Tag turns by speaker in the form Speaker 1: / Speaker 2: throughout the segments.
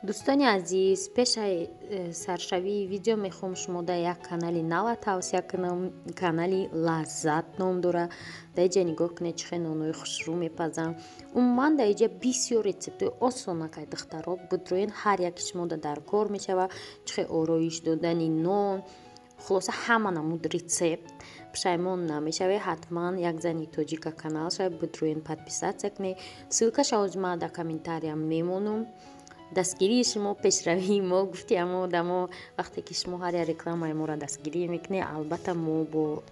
Speaker 1: Дӯстони азиз, пешаи саршавии видео мехоҳам шумо дар як канали нава тавсия кунам. Канали Лаззат ном дорад. Дар иҷа нигоҳ кунед, чӣ хел нонои хушрӯ мепазам. Умуман дар иҷа бисёр рецептҳои осонакай, духтаро, бидроен, ҳар яки шумо дар кор мешавад. Чӣ хел ороиш додани нон, хулоса ҳама намуд рецепт. Пушаймон намешавед, ҳатман як зани тоҷика канал шавед, бидроен, подписаться кунед. Ссылкаша ҳозир ман дар комментария мемонам. Дастгирии шумо пешравии мо, гуфти амо одамо, вақте ки шумо ҳар як рекламаи моро дастгирӣ мекунед, албатта мо бо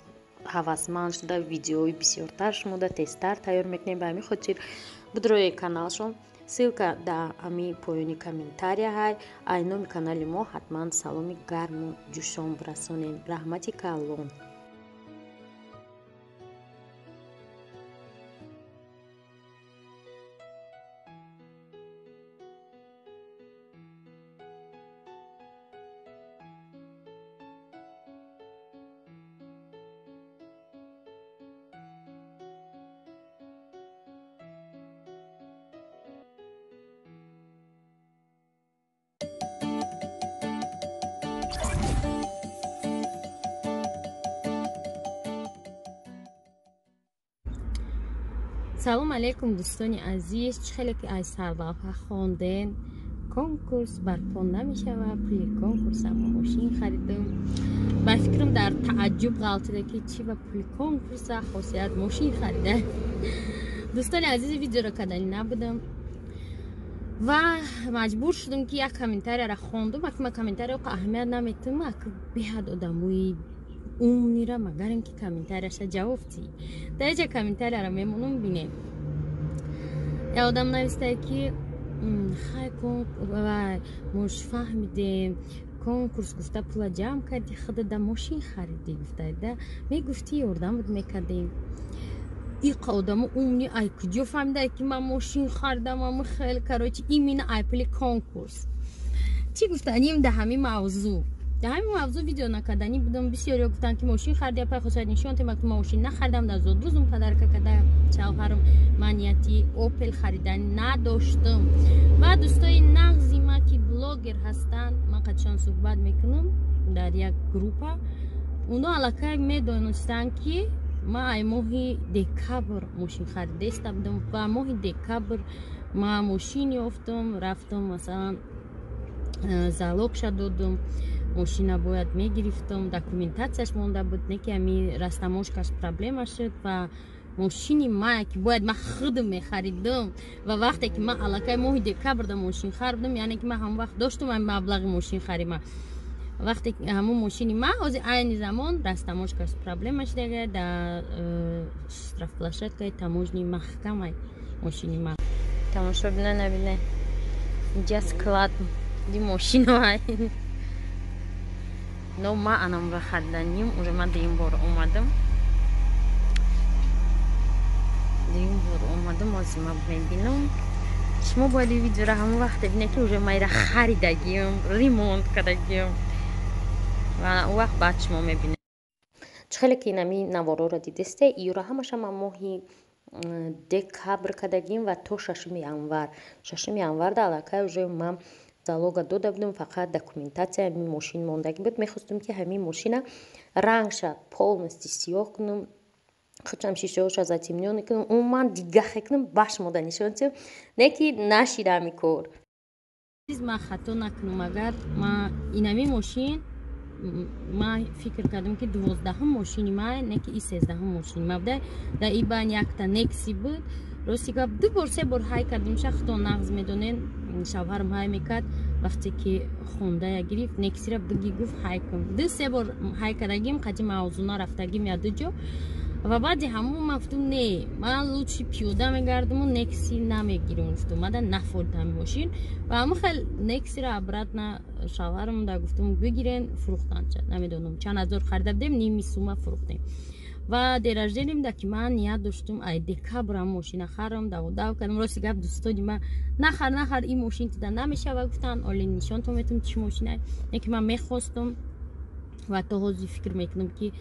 Speaker 1: ҳавасманд шуда видеои бисёртар шумода тезтар тайёр мекунем. Ба ҳамин хотир бидроед каналшон, ссылка дар ҳамин поёни комментария ҳай. Ай номи канали мо ҳатман саломи гарму ҷӯшон бирасонед. Раҳмати калон. Салом алейкум, дӯстони азиз. Чӣ хеле ки аз сарлавҳа хонден, конкурс барпо намешавад. Пули конкурсам мошин харидам. Ба фикрам дар тааҷҷуб ғалтида, ки чӣ ба пули конкурса хосият мошин харида. Дӯстони азиз, видеоро кардани набудам ва маҷбур шудам, ки як комментарияро хондум. Аки ман комментария аҳамият наметум, аки беҳад одамои умнира, магар ин ки комментарияша ҷавоб тӣ. Дар иҷа комментарияро мемонам, бинем. Як одам навистае, ки хай, мош фаҳмидем, конкурс гуфта пула ҷамъ кардӣ, худада мошин харидӣ, гуфтаида, мегуфтӣ, ёрдам буд мекардем. Иқа одамо умни ай куҷо фаҳмида, ки ман мошин харидам? Ами хел, короче, именно ай пули конкурс. Чӣ гуфтаним дар ҳамин мавзӯъ? Дар ҳамин мавзӯъ видео накарданӣ будам. Бисёриё гуфтанд, ки мошин хариди, апай хосият, нишон тема, ки мошин нахаридам. Дар зодрӯзум подарка карда шавҳарам. Ман нияти Опел харидан надоштам. Ва дӯстои нағзи ма, ки блогер ҳастанд, ман қадшон суҳбат мекунам дар як группа, оно аллакай медонистанд, ки ман ай моҳи декабр мошин харидеста будам ва моҳи декабр ман мошин ёфтам, рафтам, масалан, залогша додум, мошина бояд мегирифтам, документатсияш монда буд, не ки ами растаможкаш проблема шуд. Ва мошини ма, ки бояд ман худам мехаридам, ва вақте ки ман аллакай моҳи декабрда мошин харидам, яъне ки ман ҳамон вақт доштум ами маблағи мошин харима. Вақте ҳамон мошини ма ҳозир айни замон растаможкаш проблема шудага, дар штрафплощадкаи таможни маҳкамай мошини ма. Тамошо бина, набина, инҷа склад ди мошиноай. Но ма анамра хариданим, уже ма дуюм бор омадам, дуюм бор омадам. Ҳозир ма мебинам. Шумо бояд ин видеоро ҳамон вақте бинед, ки уже ма ира харидагиам, ремонт кардагиам, ва он вақт баъд шумо мебинед. Чӣ хеле ки инами навороро дидесте, июра ҳамаша ман моҳи декабр кардагим ва то шашуми январ. Шашуми январда аллакай уже ман залога дода будам, фақат документатсия ҳамин мошин мондагӣ буд. Мехостум, ки ҳамин мошина рангша полностью сиёҳ кунам, худшам шишаҳоша затемнённый кунам, умуман дигахе кунам, ба шумода нишон диҳам, не ки нашида ҳамин кор.
Speaker 2: Ман хато накунам, агар ман инами мошин, ман фикр кардам, ки 12-ҳум мошини ма, не ки и 13-ҳум мошини ма буда. Дар и байн якта Некси буд. Рости гап, ду бор, се бор ҳай кардем ша, худо нағз медонен, шавҳарам ҳай мекард. Вақте ки хондая гирифт Нексира, биги гуфт, ҳай кун. Ду се бор ҳай кардагим, қади мавзуна рафтагим я ду ҷо. Ва баъди ҳамон ман гуфтум, не, ман лучше пиёда мегардаму Некси намегирам, гуфтум, мада нафорд ҳами мошин. Ва ҳамон хел Нексира обратно шавҳарам да гуфтум, бигирен, фурӯхтан. Намедонам чанд ҳазор харида будем, ними сума фурӯхтем. Ва день рождениям да, ки ман ният доштум ай декабрам мошина харам, даводав кардам. Рости гап, дӯстони ман нахар, нахар, ин мошин тида намешава, гуфтанд. Оли нишонтон метум, чӣ мошина, не ки ман мехостум ва то ҳозир фикр мекунам, ки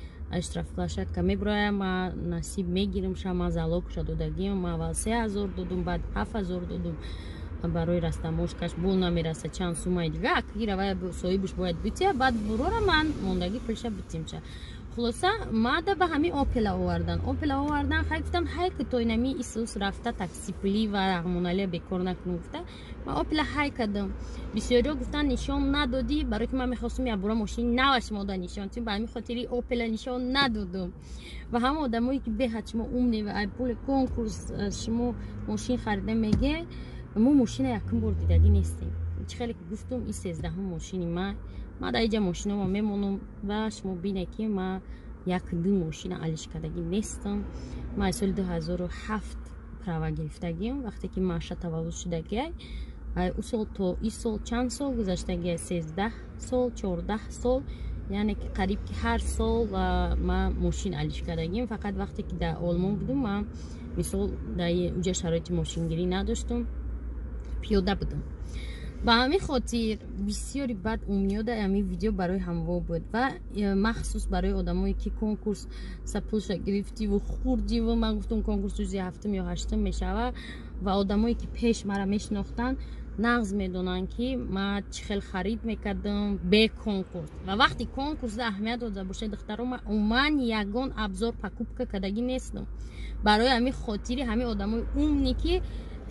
Speaker 2: штрафплощадка меброям, ма насиб мегирам ша. Ма залогша додагиам, ма аввал 3000 додум, баъд 7000 додум. Барои растаможкаш бо намераса чанд суммаи дига, акира вай соҳибаш бояд бития, баъд бурора ман мондагӣ пулша битимша. Хулоса, мада ба ҳамин Опела овардан, Опела овардан. Хай, гуфтам, ҳай ки то инами исус рафта такси пулӣ ва раҳмоналия бекор накунам, гуфта ман Опела ҳай кардам. Бисёриҳо гуфтан, нишон надодӣ, барое ки ман мехостум якбора мошини нава шумо да нишон тим, ба ҳамин хотири Опела нишон надодум. Ва ҳама одамое ки беҳад шумо умный ва пули конкурс шумо мошин харида меге, мо мошина якум бор дидагӣ нестем. Чӣ хеле ки гуфтум, и 13-ҳум мошини ман. Ман дар иҷа мошиномо мемонам ва шумо бинед, ки ман як ду мошина алиш кардагӣ нестам. Ман аз соли 2007 права гирифтагим, вақте ки Маша таваллуд шудагиай. Ӯ сол то и сол чанд сол гузаштагиай? 13 сол, 14 сол. Яъне ки қариб ки ҳар сол ман мошин алиш кардагим. Фақат вақте ки дар Олмон будум, ман мисол дар уҷа шароити мошингирӣ надоштум, пиёда будам. Ба ҳамин хотир бисёри бад умниёда ҳамин видео барои ҳамво буд ва махсус барои одамое ки конкурс сапулша гирифтиву хурдиву. Ман гуфтум, конкурс рӯзи ҳафтум ё ҳаштум мешава ва одамое ки пеш мара мешинохтанд, нағз медонанд, ки ман чӣ хел харид мекардам бе конкурс. Ва вақти конкурсда аҳамият дода бошед, духтаро, ман умуман ягон обзор покупка кардагӣ нестам. Барои ҳамин хотири ҳамин одамои умный, ки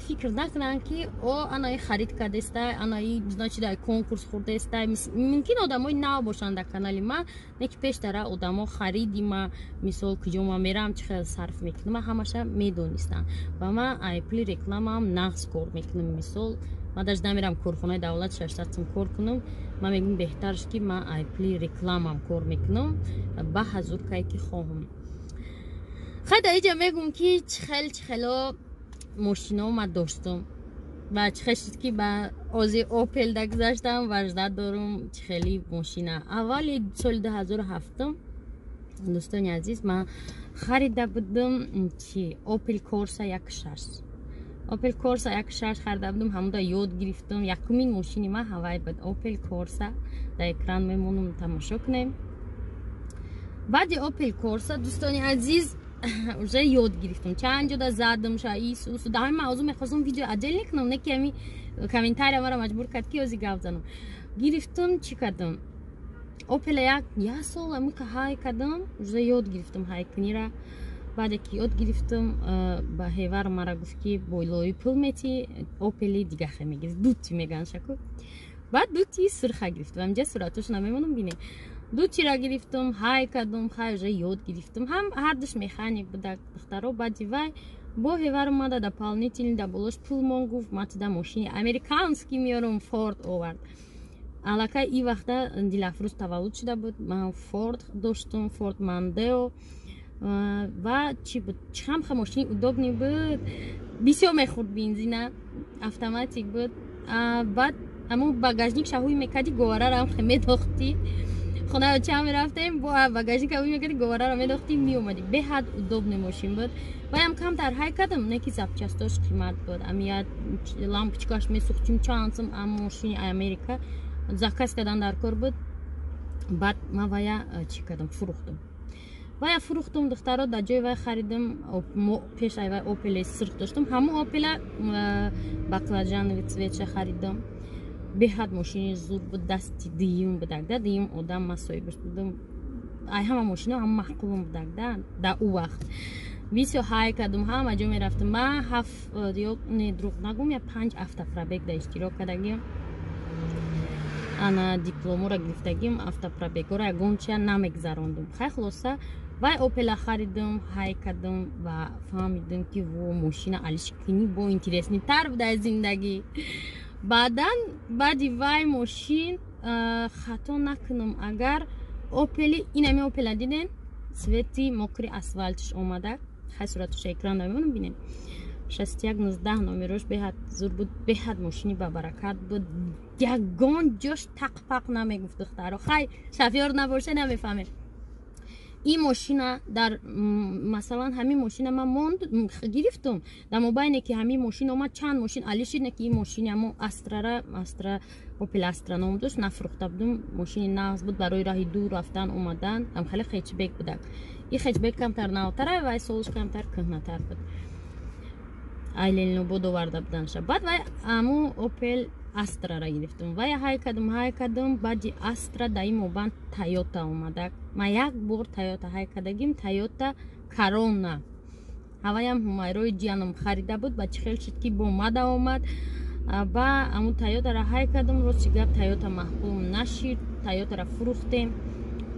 Speaker 2: фикр накунанд, ки о, анаи харид кардестай, анаи значит дар конкурс хурдестай. Мумкин одамои нав бошанд дар канали ман, не ки пештара одамо хариди ма, мисол, куҷо ма мерам, чӣ хел сарф мекунам, ма ҳамаша медонистанд. Ва ман ай пули рекламаам нағз кор мекунам. Мисол, ман даже намерам корхонаи давлат 600 сум кор кунам. Ман мегӯм, беҳтарш ки ман ай пули рекламам кор мекунам ба ҳазур, кай ки хоҳам. Хай, дар иҷа мегӯм, ки чӣ хел, чӣ хело мошино ма доштум ва чӣ хел шуд, ки ба ози Опел да гузаштам ва ждать дорум чӣ хели мошина. Аввали соли 2007-ум, дӯстони азиз, ман харида будум чи Опел Корса 1.6. Опел Корса 1.6 харида будум, ҳамуда ёд гирифтум. Якумин мошини ман ҳавай буд, Опел Корса. Дар экран мемонам, тамошо кунем. Баъди Опел Корса, дӯстони азиз, уже ёд гирифтам, чанд ҷода задам ша исус. Дар ҳамин мавзӯъ мехостам видео отдельно кунам, не ки ҳами комментария маро маҷбур кард, ки ози гап занам. Гирифтам, чӣ кардам? Опела як сол амика ҳай кардам, уже ёд гирифтам ҳайкунира. Баъде ки ёд гирифтам, ба ҳевар мара гуфт, ки бойлои пул мети, Опели дигахе мегирифт, дути меган шаку. Баъд дути сурха гирифтам, амҷа суратошо намемонам, бинем. Дутира гирифтам, ҳай кардам, хай, уже ёд гирифтам, ҳам ҳардуш механик будак, духтаро. Баъди вай бо ҳевар омада, дополнительный да болош пул мон, гуфт, ма туда мошини американский меёрам. Форд овард. Аллакай и вақта Дилафрӯз таваллуд шуда буд. Ман Форд доштум, Форд Мондео. Ва чӣ буд, чамха мошини удобный буд, бисёр мехӯрд бензина, автоматик буд. Баъд ҳамун багажник шаҳӯй мекарди, говараро медохтӣ. Хона ча мерафтем, бо багажник ҳавӯй мекарди, говараро медохтӣ, меомадӣ. Беҳад удобный мошин буд. Ваям камтар ҳай кардам, не ки запчастош қимат буд. Амия лампочкаш месӯхт, чун чанд сум мошини Америка заказ кардан дар кор буд. Баъд ман вая чӣ кардам? Фурӯхтам. Вая фурӯхтум, духтаро, дар ҷои вай харидам. Пеш ай вай Опеле сирх доштам, ҳамун Опела баклажановый цветша харидам. Беҳад мошини зуд буд, дасти дуюм будак да, дуюм одам ма соҳибаш будам. Ай ҳама мошино ҳама маъқулум будак да. Дар ӯ вақт бисёр ҳай кардум, ҳама ҷо мерафтам. Ман ҳафт ё не, дурӯғ нагум, я панҷ автопробег да иштирок кардагим. Ана дипломоро гирифтагим, автопробегҳоро ягонча намегзарондум. Хай, хулоса, вай Опела харидум, ҳай кардум ва фаҳмидум, ки во, мошина алишкунӣ бо интересныйтар буда зиндагӣ. Баъдан, баъди вай мошин, хато накунам агар, Опели, инами Опела диден, цвети мокрый асфальтш омада. Хай, суратуша экран намемонам, бинем. 6119 номерош. Беҳад зур буд, беҳад мошини бабаракат буд, ягон ҷош тақпақ намегуфт, духтаро. Хай, шофёр набоша, намефаҳмем. Ин мошина дар, масалан, ҳамин мошина ман монд гирифтум. Дар мобайне ки ҳамин мошин омад, чанд мошин алишид, не ки ин мошини ҳамо Астрара, Астра, Опел Астра ном дошт, нафурӯхта будум. Мошини нағз буд барои раҳи дур рафтан омадан, ам хеле хэтчбек будак. Ин хэтчбек камтар навтара, вай солш камтар кӯҳнатар буд.
Speaker 1: Ай Ленинобод оварда буданша. Баъд вай аму Опел Астрара гирифтум, вай ҳай кардум, ҳай кардум. Баъди Астра дар ин мобайн Тойота омада. Ман як бор Тойота ҳай кардагим, Тойота Корона. Ҳаваям Ҳумайрои ҷиянам харида буд. Ба чӣ хел шуд, ки бо мада омад. Ба аму Тойотара ҳай кардум. Рости гап, Тойота маҳқулм нашид, Тойотара фурӯхтем.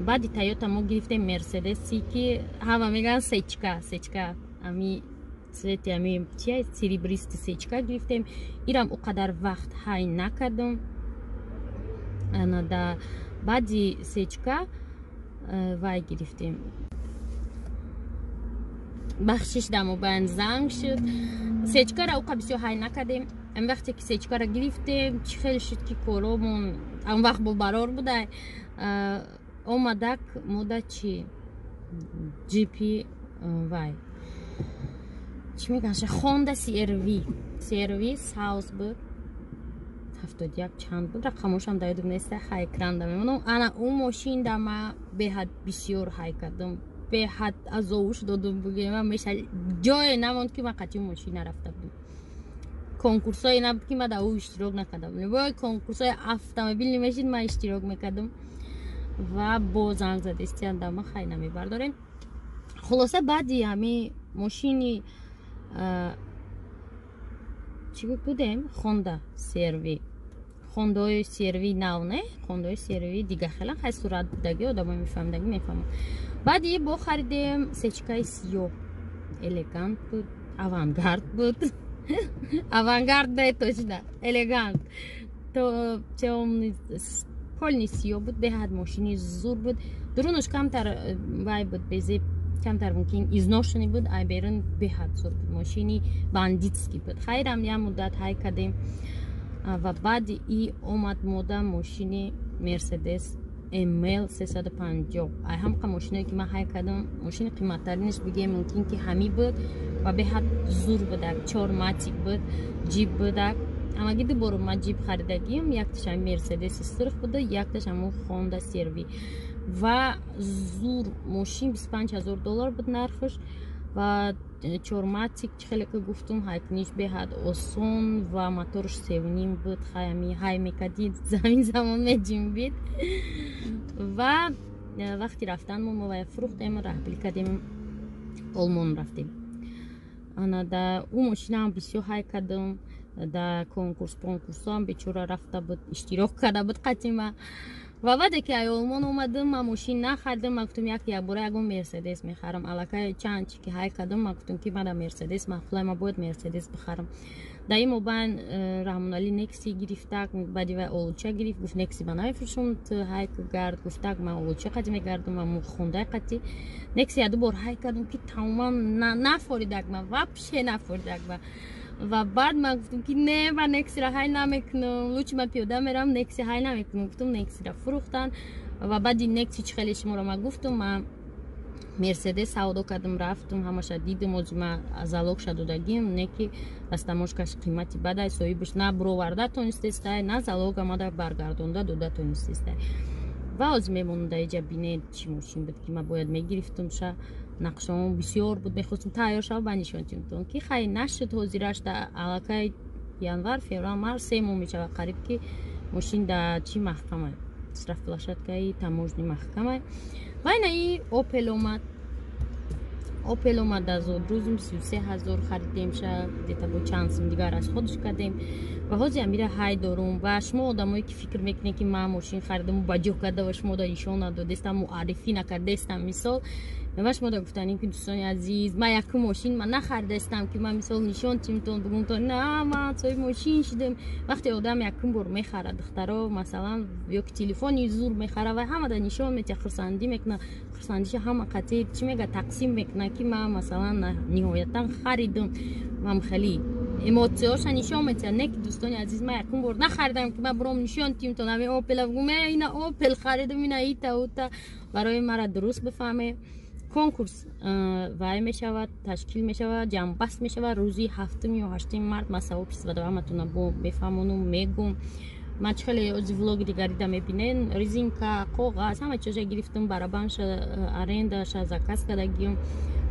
Speaker 1: Баъди Тойота мо гирифтем Мерседеси, ки ҳама мегӯянд сечка, сечка, ами цвети, ами чия, серебристый сечка гирифтем. Ирам о қадар вақт ҳай накардум. Ана баъди сечка вай гирифтем. Бахшиш, дар мобайн занг шуд. Сечкара уқа бисёр ҳай накардем. Ами вақте ки сечкара гирифтем, чӣ хел шуд, ки коромон он вақт бо барор будай, омадак мода чи джипи вай, чӣ мегӯянд, Хонда CRV. CRV сауз буд, 71 чанд буд, рақамошам дар ёдам неста, ҳай экран да мемонам. Ана ӯ мошин да ма беҳад бисёр ҳай кардам, беҳад азовуш додум, бугем, меша ҷое намонд, ки ман қатъи мошин нарафта будам. Конкурсҳое набуд, ки ман дар ӯ иштирок накардам. Любой конкурсҳои автомобил мешид, ман иштирок мекардам. Ва бо занг задестиян, да ма хай намебардорем. Хулоса, баъди ҳами мошини чӣ будем, Хонда CRV, Хондаои CRV нав не, Хондаои CRV дига хела хай сурат будаги, одамои мефаҳмидаги мефаҳмад. Баъди бо харидем сечкаи сиёҳ, элегант буд, авангард буд, авангард не, точно элегант, то тёмный, полный сиёҳ буд. Беҳад мошини зур буд. Дурунаш камтар вай буд, безеб, камтар мумкин изношенный буд, ай берун беҳад зур буд, мошини бандитский буд. Хайрам як муддат ҳай кардем. Ва баъди и омад мода мошини Мерседес ML 350. Ай ҳамқа мошиное, ки ман ҳай кардам, мошини қиматтаринаш бигем, мумкин ки ҳами буд ва беҳад зур будак, чорматик буд, ҷип будак. Ҳамаги ду бор ман ҷип харидагим: якташ ҳами Мерседеси сурх буда, якташ ҳамун Хонда CRV. Ва зур мошин, 25 000 доллар буд нархаш ва чорматик, чӣ хеле ки гуфтум, ҳайкуниш беҳад осон ва моторш севним буд. Хай, ҳай мекардӣ, замин замон меҷунбид. Ва вақти рафтан мо вая фурӯхтем, раҳбил кардем, Олмон рафтем. Ана да ӯ мошинаам бисёр ҳай кардам. Да конкурс понкурсоам бечора рафта буд, иштирок карда буд қатима. Ва баъде ки ай Олмон омадам, ман мошин нахардам. Ман гуфтам, як якбора ягон Мерседес мехарам. Аллакай чанд чи ки ҳай кардам, ман гуфтам, ки мада Мерседес маъқулай, ман бояд Мерседес бихарам. Дар ин мобайн Раҳмоналӣ Некси гирифтак. Баъди вай олуча гирифт. Гуфт: «Некси ба намефурӯшам, ту ҳай гард». Гуфтак: «Ман олуча қатӣ мегардам, ман хондай қатӣ». Некси яду бор ҳай кардам, ки тамоман нафоридак ма, вообще нафоридак ма. Ва баъд ман гуфтам, ки не, ман Нексира ҳай намекунам, лучше ман пиёда мерам, Некси ҳай намекунам. Гуфтам, Нексира фурӯхтан. Ва баъди Некси, чӣ хеле шуморо ман гуфтум, ман Мерседес савдо кардам, рафтам, ҳамаша дидам. Ози ман залогша додагим, не ки растаможкаш қимати бадай, соҳибаш на бироварда тонистестай, на залог амада баргардонда дода тонистестай. Ва ози мемонам дар иҷа. Бинед, чӣ мошин буд, ки ман бояд мегирифтумша. Нақшаом бисёр буд, мехостум тайёр шава, ба нишон тимтон, ки хай нашуд. Ҳозираш да аллакай январ, феврал, март, 3 моҳ мешавад қариб, ки мошин да чӣ маҳкамай, штрафплощадкаи таможни маҳкамай. Ва инаи Опел омад. Опел омад, аз рӯзм 33 000 харидемша, где-то бо чанд сум дигар аз худш кардем. Ва ҳозир амира ҳай дорум. Ва шумо одамое, ки фикр мекунед, ки ман мошин харидаму ба ҷо карда ва шумо да нишон надодестам, муаррифӣ накардестам, мисол, ва шумо да гуфтанем, ки дӯстони азиз, ман якум мошин ман нахаридастам, ки ман мисол нишон тимтон, бугумтон: «На, ман соҳиби мошин шудам». Вақте одам якум бор мехарад, духтаро, масалан, ё ки телефони зур мехара, ва ҳама да нишон метия, хурсандӣ мекуна, хурсандиша ҳама қатъи, чӣ мега, тақсим мекуна, ки ман масалан ниҳоятан харидам, ман хеле эмоцияҳоша нишон метиҳад. Не ки, дӯстони азиз, ман якум бор нахаридам, ки ман буром нишон тимтон ами Опела, бугум: «Ина Опел харидам, ина ита ута». Барои мара дуруст бифаҳме, конкурс вай мешавад, ташкил мешавад, ҷамъбаст мешавад рӯзи 7-ум ё 8-уми март. Ман сообщество да ҳаматона бо мефаҳмонум, мегум. Ман чӣ хеле ози влоги дигарида мебинен, резинка, коғаз, ҳама чиза гирифтам, барабанша, арендаша заказ кардагием,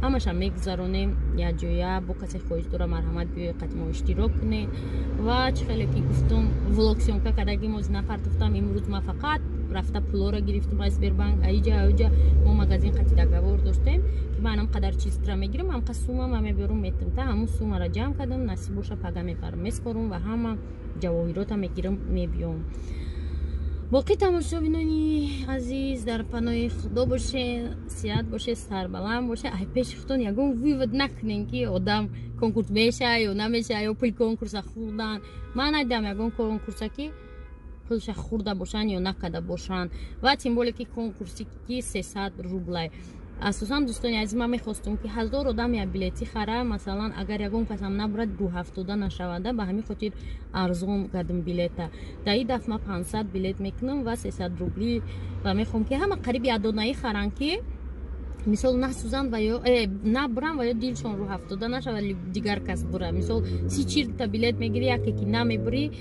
Speaker 1: ҳамаша мегузаронем якҷоя. Бо касе хоҳиш дора, марҳамат, биёед, қати мо иштирок кунед. Ва чӣ хеле ки гуфтум, влог съёмка кардагим, ози напартофтам. Имрӯз ман фақат рафта пулоро гирифтум аз Сбербанк. Аиҷа аиҷа мо магазин қати договор доштем, ки ман ҳам қадар чизтра мегирам, ҳамқа сумма ман мебиёрум, метам. Та ҳамун суммаро ҷамъ кардам, насиб боша, пага мебарам, меспорум ва ҳама ҷавоҳирота мегирам, мебиём. Боқӣ, тамошобинони азиз, дар паноҳи Худо бошед, сиҳат бошед, сарбаланд бошед. Ай пеши худтон ягон вывод накунем, ки одам конкурс меша ё намеша, ё пули конкурса хӯрдан. Ман надидам ягон конкурса, ки пулша хӯрда бошанд ё накарда бошанд, ва тем более ки конкурси ки 300 рублай. Асосан, дӯстони азиз, ман мехостум, ки 1000 одам як билети хара. Масалан, агар ягон касам набурад, рӯҳафтода нашавада. Ба ҳамин хотир арзон кардам билета. Дар ин дафъ ман 500 билет мекунам ва 300 рубли, ва мехоҳам, ки ҳама қариб якдонаӣ харанд, ки мисол насӯзанд ва ё набуранд ва ё дилшон рӯҳафтода нашавад, дигар кас бура. Мисол, 30-40та билет мегирӣ, яке ки намебурӣ,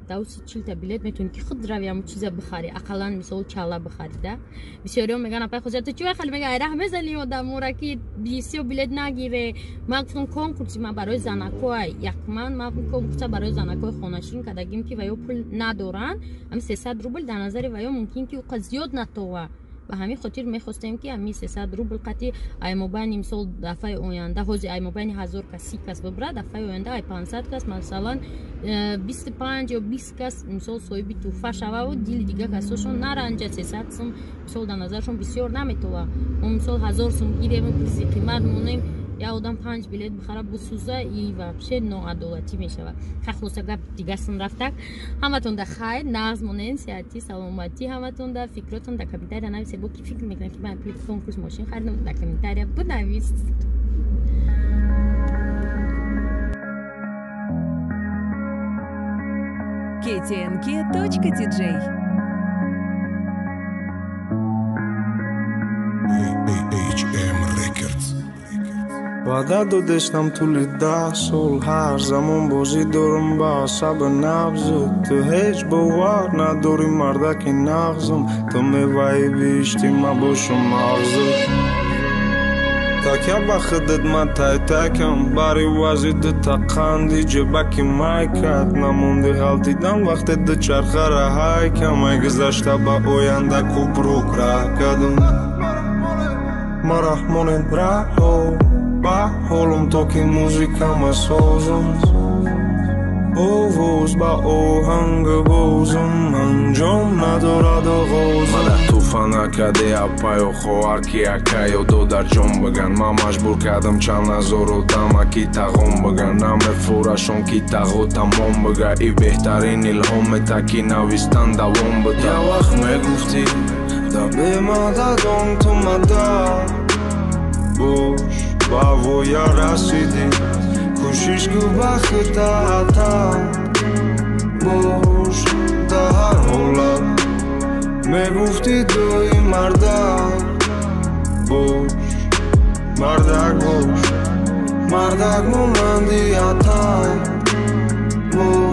Speaker 1: дар 30-40та билет метавонӣ, ки худ рави, ҳамун чиза бихарӣ, ақаллан мисол чала бихарӣ. Да бисёриҳо мегӯянд: «Апай Хосият, ту чӣ хали мега, айраҳ мезани одамора, ки бисёр билет нагире?» Ман гуфтам, конкурси ман барои занакоа. Якман ман конкурса барои занакои хонашин кардагим, ки ва ё пул надоранд. Ҳами 300 рубл дар назари ва ё мумкин ки уқа зиёд натова. Ба ҳамин хотир мехостем, ки ҳамин 300 рубл қати аймобайни, мисол, дафъаи оянда, ҳозир аймобайни 1000 кас 30 кас бибурад, дафъаи оянда ай 500 кас, масалан, 25 ё 20 кас, мисол, соҳиби тӯҳфа шававу дили дигар касошон наранҷад. 300 сум, мисол, дар назаршон бисёр наметова. Мо, мисол, 1000 сум гирему призи қимат монем, як одам панҷ билет бихара, бисӯза, и вообще ноадолатӣ мешавад. Хулоса, гап дигасын рафтак. Ҳаматонда хайр, нағз монен, сиҳатӣ, саломатӣ ҳаматонда. Фикротон дар комментария нависед. Бо ки фикр мекунад, ки ман пули конкурс мошин харидам, дар комментария бинавис.
Speaker 3: ktnk.tj.
Speaker 4: HM Records.
Speaker 5: Ваъда додештам тӯли 10 сол, ҳар замон бозӣ дорам ба асаби набзу. Ту ҳеҷ бовар надорӣ, мардаки нағзум. Ту меваи биҳишти ман бошум мағзу. Такя ба худат, ман тайтакам. Бари вази дута қанди ҷебаки майкат. Намонди ғалтидан вақте ду чархара ҳайкам. Ай гузашта ба оянда купрук раҳ кардам. Мара монед раҳо ба ҳолум, то ки музика масозам. Овоз ба оҳанг бозам, анҷом надорад оғозам.
Speaker 6: Мана туфа накарде, апаю хоҳар, ки акаю додарҷон биган. Ман маҷбур кардам чанд ҳазор одама, ки тағом биган. Намефурашон, ки тағо тамом бига. И беҳтарин илҳом мета, ки навистан давом бида.
Speaker 5: Як вақт мегуфтӣ, да бемададон ту мадад бош, ба воя расидӣ. Кӯшиш ку, ба худата бош дар ҳар ҳолат. Мегуфтӣ, дуи мардак бош, мардак бош, мардак монанди ата бош.